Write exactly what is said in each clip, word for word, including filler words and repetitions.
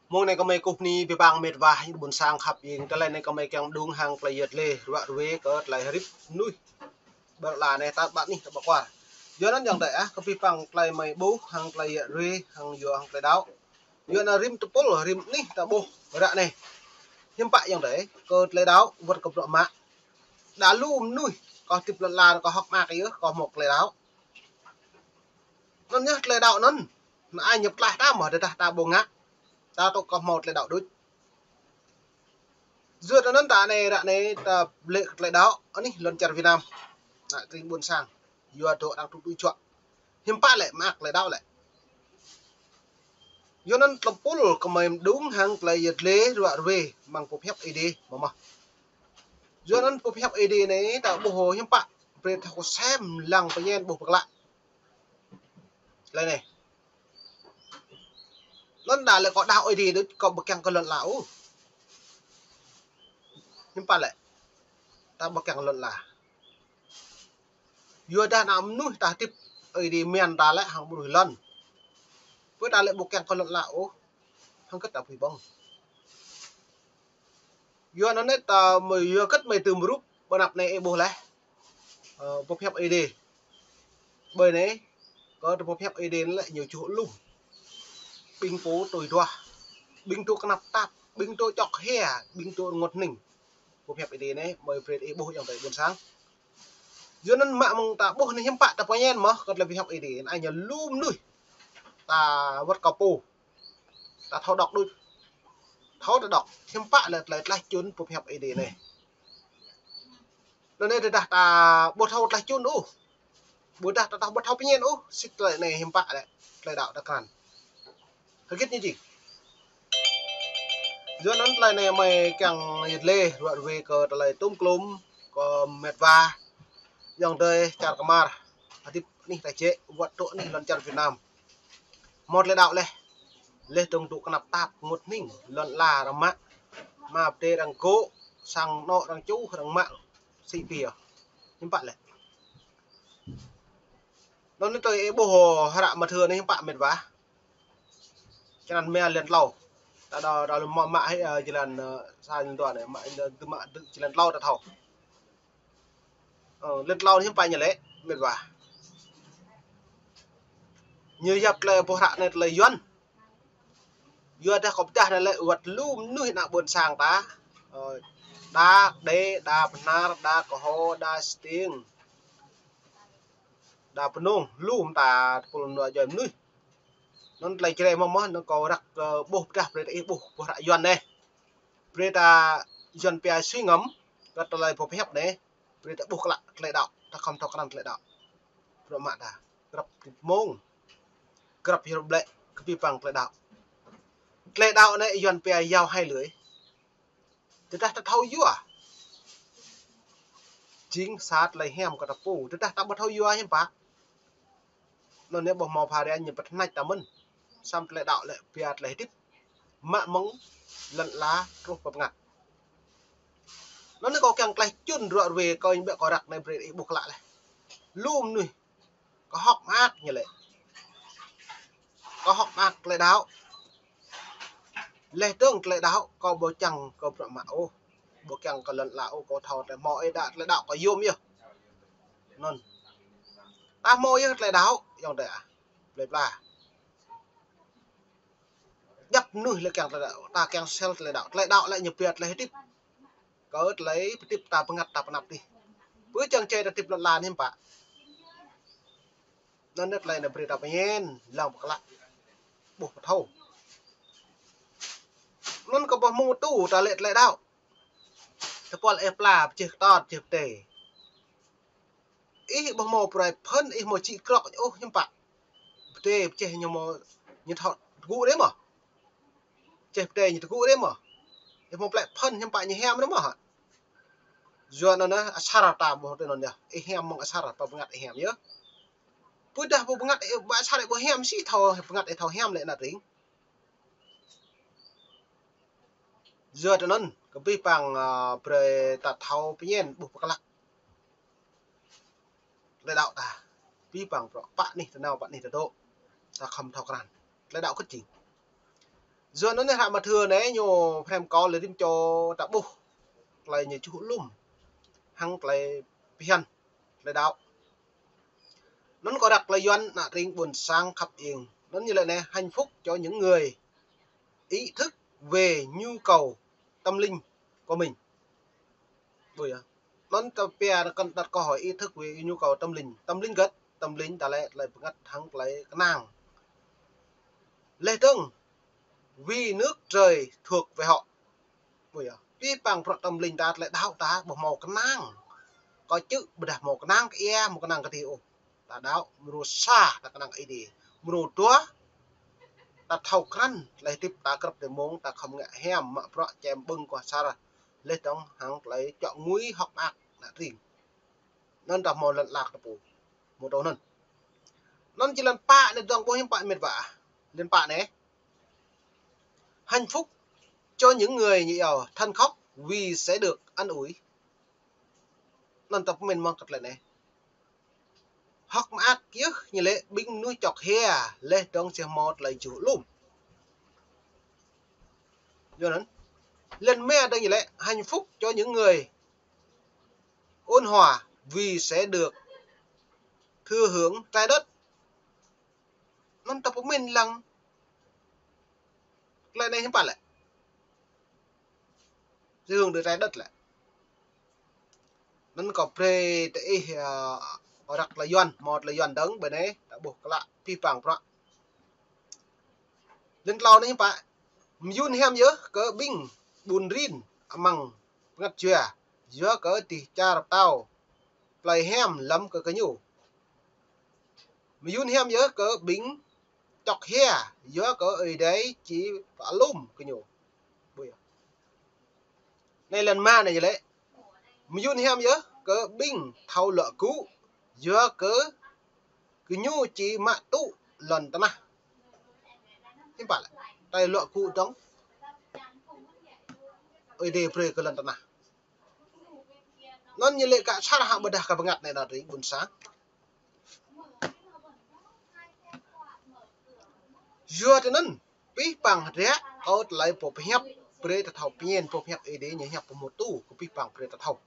Mông anai kơmơi kơkuh bơni abih bang met wa ƀôn sang khăp ing, tơlơi anai kơmơi kiăng mơđung hăng tơlơi yăt lĕ ruă ruê kơ tơlơi hơdip mơnuih. Ƀơi lŏn anai ta ƀă anih ta ƀă kwar. Yua anŭn ayŏng adơi ah, kơ abih bang tơlơi mơi ƀuh hăng tơlơi yăt ruê hăng yua hăng tơlơi đaŏ. Yua anŭn rĭm tơpul rĭm anih ta ƀuh ră anai. Hiư̆m pă ayŏng adơi, kơ tơlơi đaŏ wơ̆t kơ bruă mă. Đa lu mơnuih, kơ hơdip lŏn lan, kơ hơ̆k mơak yơh, kơ hmâo tơlơi đaŏ. Anŭn yơh tơlơi đaŏ anŭn, anŭn ai ñu pơtlaih ta mơ̆, tơdah ta ƀu ngă, ta tŭ kơ hmâo tơlơi đaŏ đôč. Yua anŭn ta anai ră anai ta lĕ kơ tơlơi đaŏ, anih lŏn čar Việt Nam. Ană tring ƀôn sang, yua dŏ arăng tŭ tui čuă. Hiư̆m pă lĕ mơak tơlơi đaŏ lĕ. Yua anŭn tơpul kơmơi mơđung hăng tơlơi yăt lĕ ruă ruê mơ̆ng pơhiăp Ơi Adai mơ̆ mơ̆. Yua anŭn pơhiăp Ơi Adai anai ta ƀuh hiư̆m pă, brơi ta kơ sem lăng pơñen ƀuh pơklă. Tơlơi anai. Anŭn đa lĕ kơ đaŏ Ơi Adai đôč kơ ƀu kiăng kơ lŏn ala ôh. Hiư̆m pă lĕ. Ta ƀu kiăng kơ lŏn ala. Yua dah ană mơnuih ta hơdip Ơi Adai mơ̆n ta lĕ hăng mơnuih lŏn. Pơ ta lĕ ƀu kiăng kơ lŏn ala ôh. Hăng kơ ta pui ƀơ̆ng. Yua anŭn anai ta mơi yua kơ mơi tơm rup ƀơi anăp anai ih ƀuh lĕ. Ơ, pơhiăp Ơi Adai. Ƀơi anai, kơ tơlơi pơhiăp Ơi Adai anai lĕ ñu čuh lŭm. Ƀing pô tui duah. Ƀing tŭ kơnăp tap, ƀing tŭ čŏk hia, ƀing tŭ rơngot hning. Pơhiăp Ơi Adai anai, mơi brơi ih ƀuh ayŏng adơi ƀôn sang. Yua anŭn mă mơ̆ng ta ƀuh anai hiư̆m pă ta pơñen mơ̆, kơ tơlơi pơhiăp Ơi Adai anai, ai ñu lu mơnuih. Ta wơ̆t kơ pô. Ta thâo đŏk đôč. Thâo ta đŏk. Hiư̆m pă lĕ tơlơi tlaih čun pơhiăp Ơi Adai anai. Anŭn anai tơdah ta ƀu thâo tlaih čun ôh. Ƀôdah ta ƀu thâo pơñen ôh. Sĭt tơlơi anai hiư̆m pă lĕ. Tơlơi đaŏ ta krăn. Hơget ñu jing. Yua anŭn tơlơi anai mơi kiăng yăt lĕ ruă ruê kơ tơlơi tŭm klŭm kơ met wa. Ayŏng adơi čar kơmar. Hơdip anih ta jĕ wơ̆t dŏ anih lŏn čar Việt Nam. Hmâo tơlơi đaŏ lĕ. Lĕ dơ̆ng tŭ kơnăp tap rơngot hning, lŏn ala arăng mă. Mă pơdai arăng gŏ, sang anŏ arăng čuh, arăng mă. Sĭ pia. Hiư̆m pă lĕ. Anŭn anai tui ih ƀuh hră Mathiơ anai hiư̆m pă met wa. Čơrăn mă lŏn tlâo. Ta đa, đa mă, mă hơi, ơ, jơlan, ơ, sa jơlan dua anai, mă, mă, mă, jơlan tlâo ta thâo. Ơ, lŏn tlâo anai hiư̆m pă ñu lĕ, met wa. Ñu yap tơlơi ƀuh hră anai tơlơi Yuan. Yua dah kơ pơdah anai lĕ wơ̆t lu mơnuih ană ƀôn sang ta. Ơ, đa Đê, đa Bahnar, đa Kơho, đa Stiêng. Đa Bơnông, lu mơta tơpul anŭn djuai mơnuih. Anŭn tơlơi Jrai mơ̆ mơ̆, anŭn kâo răk, ơ, ƀuh pơdah brơi ta ih ƀuh, ƀuh hră Yuan anai. Brơi ta Yuan pia suy ngẫm, kơ tơlơi pơhiăp anai. Brơi ta ƀuh klă tơlơi đaŏ, ta khŏm thâo krăn tơlơi đaŏ. Bruă mă ta, grăp mông, grăp yơh blĕ, kơ abih bang tơlơi đaŏ. Tơlơi đaŏ anai Yuan pia giao hai lưỡi. Tơdah ta thâo yua. Jing sa tơlơi hiam kơ ta pô. Tơdah ta ƀu thâo yua hiư̆m pă. Anŭn anai ƀuh hmâo pha rian ñu pơtơnač ta mơ̆n. Samơ̆ tơlơi đaŏ lĕ pia tơlơi hơdip. Mă mơ̆ng lŏn ala truh pơ bơngăt. Anŭn anai kâo kiăng tlaih čun ruă ruê kơ ñu ƀĕ kơ răk anai brơi ih ƀuh klă lĕ. Lu mơnuih. Kơ hơ̆k mơak ñu lĕ. Kơ hơ̆k mơak tơlơi đaŏ. Lĕ dơ̆ng tơlơi đaŏ, kâo ƀu kiăng kơ bruă mă ôh. Ƀu kiăng kơ lŏn ala ôh, kâo thâo tơlơi hmâo ih đaŏ, tơlơi đaŏ kơ yôm yơh. Anŭn. Ta hmâo yơh tơlơi đaŏ, ayŏng adơi ah. Plơi pla. Djŏp mơnuih lĕ kiăng tơlơi đaŏ, ta kiăng sel tơlơi đaŏ. Tơlơi đaŏ lĕ ñu pia tơlơi hơdip. Kơ tơlơi pơhơdip ta bơngăt ta pơnăp tih. Pơ čang čai ta hơdip lŏn lan hiư̆m pă. Anŭn anai tơlơi anai brơi ta pơñen, lăng pơklă. Ƀuh pơthâo. Anŭn kơ ƀuh mơ̆ng tŭ ta lĕ tơlơi đaŏ. Tơpul ih pla pơjeh kơtŏt, pơjeh pơdai. Ih ƀuh hmâo pơrai phŭn, ih hmâo čĭ krŏk, ôh, hiư̆m pă. Pơdai pơjeh ñu hmâo, ñu thâo tơgŭ rĕ mơ̆. Pơjeh pơdai ñu tơgŭ rĕ mơ̆. Ih hmâo plĕ phŭn, hiư̆m pă ñu hiam rĕ mơ̆ hă. Yua anŭn anai, asar ta ƀuh tui anŭn yơh. Ih hiam mơ̆ng asar, pơ bơngăt ih hiam yơh. Pơdah pơ bơngăt ih, ƀă asar ih ƀu hiam sĭ thâo, bơngăt ih thâo hiam lĕ ană tring. Yua tui anŭn, kơ abih bang, ơ, brơi ta thâo pơñen ƀuh pơklă. Tơlơi đaŏ ta. Abih bang bruă pă anih ta nao, pă anih ta dŏ. Ta khŏm thâo krăn. Tơlơi đaŏ kơ̆t jing. Yua anŭn hră Mathiơ anai ñu phrăm kâo lĕ rĭm čô ta ƀuh tơlơi ñu čuh lŏm hăng tơlơi phiăn tơlơi đaŏ. Anŭn kâo răk tơlơi Yuan ană tring ƀôn sang khăp iêng. Anŭn ñu lĕ anai: hạnh phúc cho những người ý thức về nhu cầu tâm linh của mình. Ƀuh yơh. Anŭn ta pia kăn đặt câu hỏi ý thức về nhu cầu tâm linh. Tâm linh gơ̆t, tâm linh ta lĕ tơlơi bơngăt hăng tơlơi kơnang. Leh dơ̆ng, vì nước trời thuộc về họ. Ƀuh yơh. Pih pang bruă tâm linh ta tơlơi đaŏ ta ƀu hmâo kơnang kơ čư̆, ƀôdah hmâo kơnang kơ ia, hmâo kơnang kơ adih ôh. Ta đaŏ mrô sa ta kơnang kơ Ơi Adai. Mrô dua ta thâo krăn tơlơi hơdip ta grăp tơmông ta khŏm ngă hiam mă bruă čem ƀơ̆ng kơ asar. Leh dơ̆ng hăng tơlơi čŏk ngui hŏk mơak ană tring. Anŭn ta hmâo lŏn ala ta pô. Hmâo tơ̆ anŭn. Anŭn či lŏn pă anai dơ̆ng ƀuh hiư̆m pă met wa. Lŏn pă anai: hạnh phúc cho những người, ñu iâu, than khóc vì sẽ được an ủi. Anŭn ta pơmĭn mơ̆ng kơ tơlơi anai. Hŏk mơak yơh ñu lĕ ƀing mơnuih čŏk hia leh dơ̆ng sĭt hmâo tơlơi čuh lŏm. Yua anŭn, lŏn rơma dơ̆ng ñu lĕ: hạnh phúc cho những người ôn hòa vì sẽ được thừa hưởng trái đất. Anŭn ta pơmĭn lăng tơlơi anai hiư̆m pă lĕ. Sương được trái đất lĕ. Anŭn kâo brơi tơ ih, ơ, răk tơlơi Yuan, hmâo tơlơi Yuan dơ̆ng, ƀơi anai ta ƀuh klă pih pang bruă. Lŏn tlâo anai hiư̆m pă: mơyŭn hiam yơh kơ ƀing ƀun rin amăng bơngăt jua, yua kơ dêh čar pơtao plơi hiam lăm kơ gơñu. Mơyŭn hiam yơh kơ ƀing čŏk hia, yua kơ Ơi Adai či pơalum gơñu. Ƀuh yơh. Anai lŏn rơma anai ñu lĕ: mơyŭn hiam yơh kơ ƀing thâo luă gŭ, yua kơ gơñu či mă tŭ lŏn tơnah. Hiư̆m pă lĕ, tơlơi luă gŭ dơ̆ng Ơi Adai brơi kơ lŏn tơnah. Anŭn ñu lĕ kơ asar hă ƀôdah kơ bơngăt anai ană tring ƀôn sang. Yua tui anŭn, pih pang hơdră kâo tơlơi pô pơhiăp brơi ta thâo pơñen, pô pơhiăp Ơi Adai ñu hiăp pơmŭt tŭ kơ pih pang brơi ta thâo.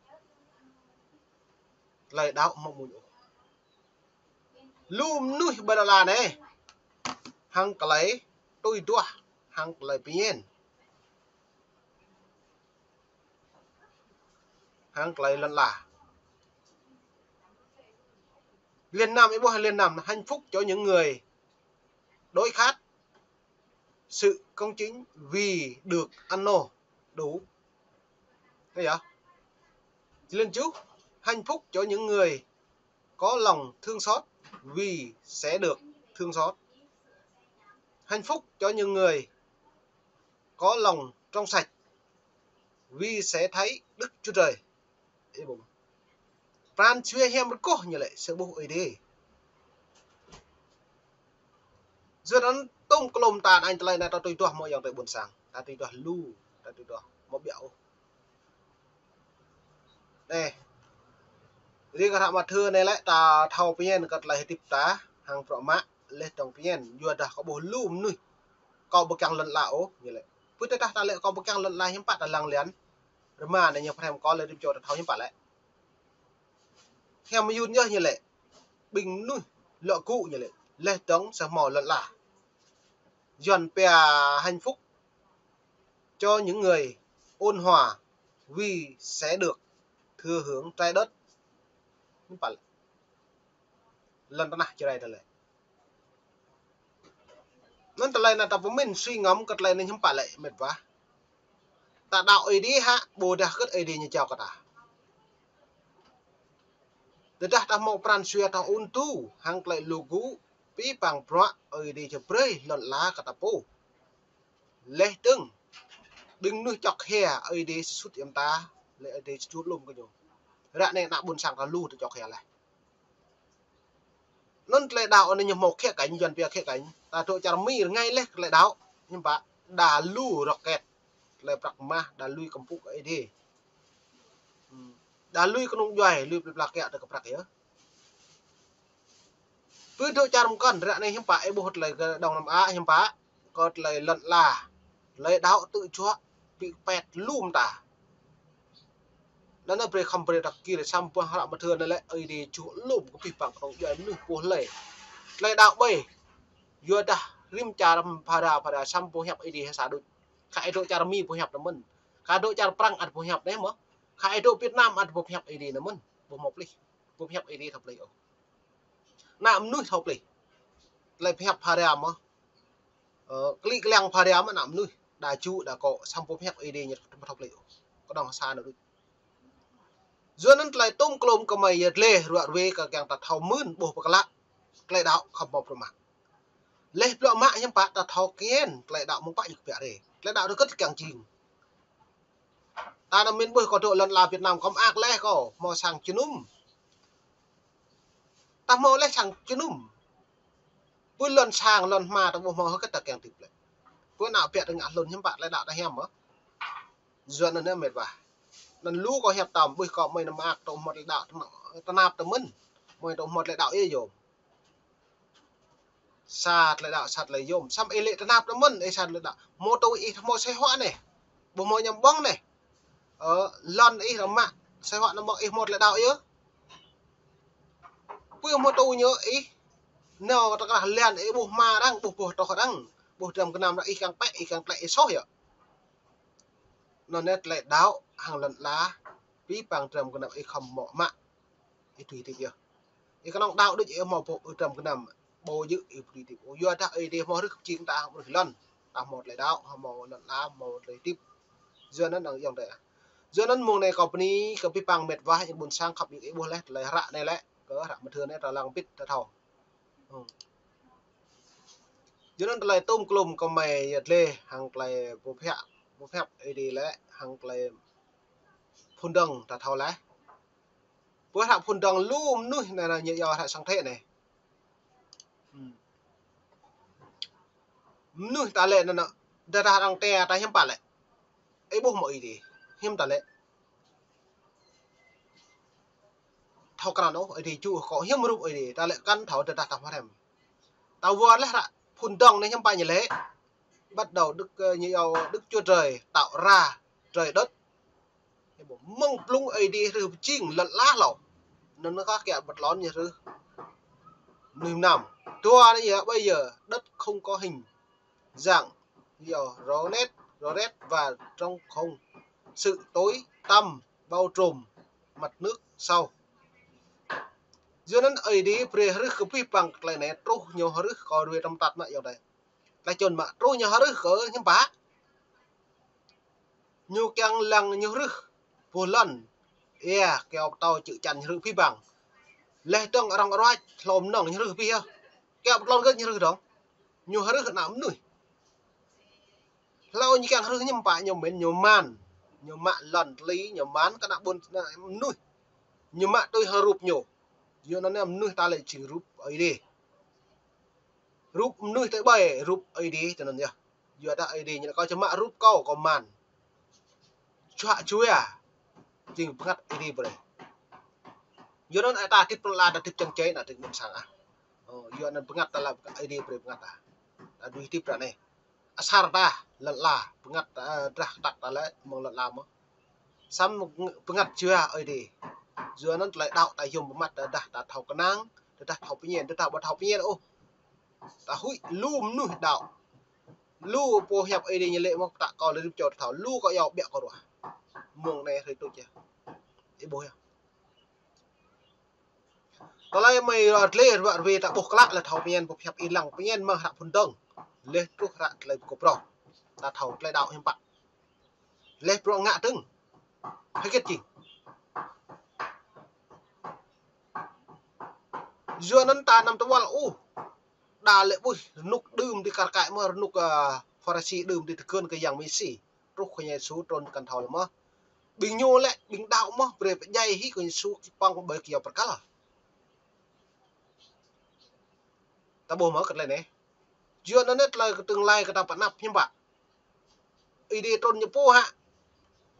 Tơlơi đaŏ hmâo mơ̆n ôh. Lu mơnuih ƀơi lŏn ala anai hăng tơlơi tui duah, hăng tơlơi pơñen, hăng tơlơi lŏn ala. Lŏn năm, ih ƀuh lŏn năm: hạnh phúc cho những người đói khát sự công chính vì được ăn no đủ. Thấy chưa? Lŏn tơjuh: hạnh phúc cho những người có lòng thương xót vì sẽ được thương xót. Hạnh phúc cho những người có lòng trong sạch vì sẽ thấy Đức Chúa Trời. Ih ƀuh. Pran jua hiam rơgoh ñu lĕ sa ƀuh Ơi Adai. Yua anŭn tŏng klŏm ta anai tơlơi anai ta tui duah hmâo ayŏng adơi ƀôn sang. Ta tui duah lu, ta tui duah hmâo ƀiă ôh. Anai. Riêng kơ hră Mathiơ anai lĕ ta thâo pơñen kơ tơlơi hơdip ta hăng bruă mă leh dơ̆ng pơñen. Yua dah kâo ƀuh lu mơnuih kâo ƀu kiăng lŏn ala ôh ñu lĕ. Pơ tơdah ta lĕ kâo ƀu kiăng lŏn ala hiư̆m pă ta lăng lŏn rơma anai ñu phrăm kâo lĕ rĭm čô ta thâo hiư̆m pă lĕ. Hiam mơyŭn yơh ñu lĕ ƀing mơnuih luă gŭ ñu lĕ leh dơ̆ng sĭt hmâo lŏn ala. Yuan pia hạnh phúc cho những người ôn hòa vì sẽ được thừa hưởng trái đất. Hiư̆m pă lĕ, lŏn tơnah Jrai ta lĕ. Anŭn tơlơi anai ta pơmĭn sui ngăm kơ tơlơi anai hiư̆m pă lĕ met wa. Ta đaŏ Ơi Adai hă, ƀôdah kơ Ơi Adai ñu jao kơ ta. Tơdah ta hmâo pran jua ta ŭn tŭ hăng tơlơi lu gŭ, pih pang bruă Ơi Adai či brơi lŏn ala kơ ta pô. Leh dơ̆ng ƀing mơnuih čŏk hia Ơi Adai sut yăm ta, lĕ Ơi Adai sut lŏm kơ ñu. Ră anai ană ƀôn sang ta lu tơ čŏk hia leh. Anŭn tơlơi đaŏ anai ñu hmâo khía cạnh, Yuan pia khía cạnh. Ta dŏ čar Mi rơngai leh tơlơi đaŏ. Hiư̆m pă, đa lu rocket. Tơlơi prăk mah, đa lui kơmpŭ kơ Ơi Adai. Hmm. Đa lui kơnung djuai, lui plơi pla kiă tơ kơ prăk yơh. Pơ dŏ čar mơkŏn, ră anai hiư̆m pă, ih ƀuh tơlơi kơ Đông Nam Á, hiư̆m pă, kơ tơlơi lŏn ala. Tơlơi đaŏ tŭ juă ƀu pĕt lŏm ta. Anŭn brơi khŏm brơi ta kir samơ̆ hră mơthơ anai lĕ Ơi Adai čuh lŏm kơ pih păng kơnơ̆ng djuai mơnuih pô hlơi. Tơlơi đaŏ ƀai. Yua dah rĭm čar phara phara samơ̆ pơhiăp Ơi Adai hă sa đôč. Khă ih dŏ čar Mi pơhiăp tơ mơ̆n. Khă dŏ čar Prăng ăt pơhiăp anai mơ̆. Khă ih dŏ Việt Nam ăt pơhiăp Ơi Adai tơ mơ̆n. Ƀu hmâo plih. Pơhiăp Ơi Adai thâo plih ôh. Ană mơnuih thâo plih. Tơlơi pơhiăp phara mơ̆. Ơ, klĭ kliăng phara mơ̆ ană mơnuih. Đa ču, đa kŏ, samơ̆ pơhiăp Ơi Adai ñu thâo plih ôh. Kơnơ̆ng sa anŭn đôč. Yua anŭn tơlơi tôm klôm kơmơi yơh dleh ruă ruê kơ kiăng ta thâo mưn ƀuh pơklă. Tơlơi đaŏ khŏm hmâo bruă mă. Leh bruă mă hiư̆m pă ta thâo kiăng tơlơi đaŏ mơ̆ng pă yŭk biă rê. Tơlơi đaŏ rơkơt kiăng jing. Ta anăm min ƀuh kơ dŏ lŏn ala Việt Nam kơ mơak leh kơ hmâo sang jơnum. Ta hmâo leh sang jơnum. Pơ lŏn sang lŏn hma ta ƀu hmâo hơget ta kiăng tip lĕ. Pơ ană biă ta ngă hlŭn hiư̆m pă tơlơi đaŏ ta hiam mơ̆. Yua anŭn anai mĕt wa. Anŭn lu kơ hiăp tơm ƀuh kơ mơi anăm mơak tơ hmâo tơlơi đaŏ tơnap tơ mơ̆n. Mơi tơ hmâo tơlơi đaŏ yơh yôm. Sa tơlơi đaŏ, sa tơlơi yôm. Samơ̆ ih lĕ tơnap tơ mơ̆n, ih sa tơlơi đaŏ. Hmâo tui ih hmâo sĕ huă anai. Ƀu hmâo ñăm ƀơ̆ng anai. Ơ, lŏn ih rơmă, sĕ huă anai mơ̆ ih hmâo tơlơi đaŏ yơh. Pui hmâo tui ñu ih. Nao tơ krah lăn ih ƀuh hma arăng, ƀuh boh toh arăng. Ƀuh dram gơnam arăng ih kiăng pĕ, ih kiăng tlĕ ih soh yơh. Anŭn anai tơlơi đaŏ hăng lŏn ala, pih păng dram gơnam ih khŏm hmâo mă. Ih tui tip yơh. Ih kơnơ̆ng đaŏ đôč ih hmâo boh ih dram gơnam. Ƀu djơ̆ ih ƀu tui tip. Yua dah Ơi Adai hmâo rơ̆k pơjing ta hmâo rơ̆k lŏn. Ta hmâo tơlơi đaŏ, hmâo lŏn ala, hmâo tơlơi tip. Yua anŭn anŭn yŏng tơlơi. Yua anŭn mơ̆ng anai kâo bơni kơ pih păng mĕt wa ñu ƀôn sang khăp ƀing ih ƀuh leh tơlơi hră anai lĕ. Kơ hră mơthơ anai ta lăng pĭt ta thâo. Yua anŭn tơlơi tôm klôm kơmơi yơh dleh hăng tơlơi pơhiăp, pơhiăp Ơi Adai lĕ hăng tơlơi phun dơ̆ng ta thâo leh. Pơ hră phun dơ̆ng lu mơnuih anai anai ñu yua hră sang thế anai. Mơnuih ta lĕ anŭn anŭn, dah dah arăng te ta hiư̆m pă lĕ. Ih ƀuh mơ̆ Ơi Adai, hiư̆m ta lĕ. Thâo krăn ôh, Ơi Adai čuh kơ hiư̆m rup Ơi Adai, ta lĕ kăn thâo dah dah ta hmâo rem. Ta wơr leh hră phun dơ̆ng anai hiư̆m pă ñu lĕ. Bắt đầu Đức, ơ, ñu yua Đức Chúa Trời tạo ra trời đất. Mơ̆ng blung Ơi Adai hrih pơjing lŏn ala hlâo. Anŭn kah kiăng bơtlon ñu hrih. Mơnuih mơnam. Dua anai yơh, bây giờ đất không có hình dáng, yơh, rõ nét, rõ nét và trống không. Sự tối tăm bao trùm mặt nước sâu. Yua anŭn Ơi Adai brơi hrih kơ pih păng tơlơi anai truh ñu hrih kơ ruai tơm tat mă yơh đơi. Tơlơi čun mă truh ñu hrih kơ hiư̆m pă. Ñu kiăng lăng ñu hrih boh lŏn. Ia, kiaŏ pơtâo čư̆ čan ñu hrih pih păng. Leh dơ̆ng arăng ruăč hlô mơnơ̆ng ñu hrih pih yơh. Kiaŏ pơtlon gơ̆t ñu hrih dơ̆ng. Ñu hrih ană mơnuih. Hlâo ñu kiăng hrih hiư̆m pă ñu mĭn ñu man. Ñu mă lŏn tơlơi ñu man kơ ană ƀôn ană mơnuih. Ñu mă tui hăng rup ñu. Yua anŭn anai mơnuih ta lĕ jing rup Ơi Adai. Rup mơnuih tơƀai rup Ơi Adai tơ anŭn yơh. Yua dah Ơi Adai ñu lĕ kâo čơmă rup kâo kâo man. Čuă čuê. Jing bơngăt Ơi Adai brơi. Yua anŭn ta tip pơla ta tip čang čai ta tip mơ̆n sang ah. Ơ, yua anŭn bơngăt ta lĕ Ơi Adai brơi bơngăt ta. Ta dui tip ră anai. Asar ta lŏn ala bơngăt ta, ơ, drah kơtăk ta lĕ mơ̆ng lŏn ala mơ̆. Samơ̆ bơngăt čuê Ơi Adai. Yua anŭn tơlơi đaŏ ta yôm pơmăt ta dah ta thâo kơnang, ta dah thâo pơñen, ta dah ƀu thâo pơñen ôh. Ta huĭ lu mơnuih đaŏ. Lu pô hiăp Ơi Adai ñu lĕ mơ̆ ta kâo lĕ rĭm čô ta thâo lu kơ yua ƀiă kơ ruă. Mơ̆ng anai hrơi tuč yơh. Ih ƀuh yơh. Tơlơi mơi ruă dleh ruă ruê ta ƀuh klă lĕ thâo pơñen pô hiăp ih lăng pơñen mơ̆ng hră phun dơ̆ng. Leh truh hră tơlơi pơkŏp rŏ. Ta thâo tơlơi đaŏ hiư̆m pă. Leh bruă ngă dơ̆ng. Hơget jing. Yua anŭn ta anăm tơwăl ôh. Đa lĕ ƀuh rơnŭk đưm đĭ kar kaĭ mơ̆ rơnŭk, ơ, Pharisi đưm đĭ tơgŭn kơ Yang Mêsi. Truh kơ Yêsu trŭn kăn thâo lĕ mơ̆. Ƀing ñu lĕ, ƀing đaŏ mơ̆, brơi pơdjai hĭ kơ Yêsu kipăng ƀơi kơyâo pơkăl. Ta ƀuh mơ̆ kơ tơlơi anai. Yua anŭn anai tơlơi kơ tương lai kơ ta pơanăp hiư̆m pă. Ơi Adai trŭn ñu pô hă.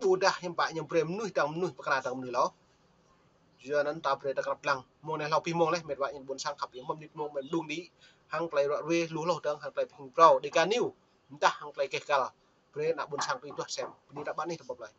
Ƀôdah hiư̆m pă ñu brơi mơnuih dang mơnuih pơkra dang mơnuih hlâo. Yua anŭn ta brơi ta krăp lăng. Mơ̆ng anai hlâo pih mơ̆ng leh, mĕt wa ñu ƀôn sang khăp yơh mơ̆n mơnit mơ̆ng mơ̆n đung đĭ. Hăng tơlơi ruă ruê lu hlâo dơ̆ng hăng tơlơi pơhing phrâo. Dega News. Mơtah hăng tơlơi keh kăl. brơi ană ƀôn sang tui duah sem. Bơni ta ƀă anih ta pơplơi.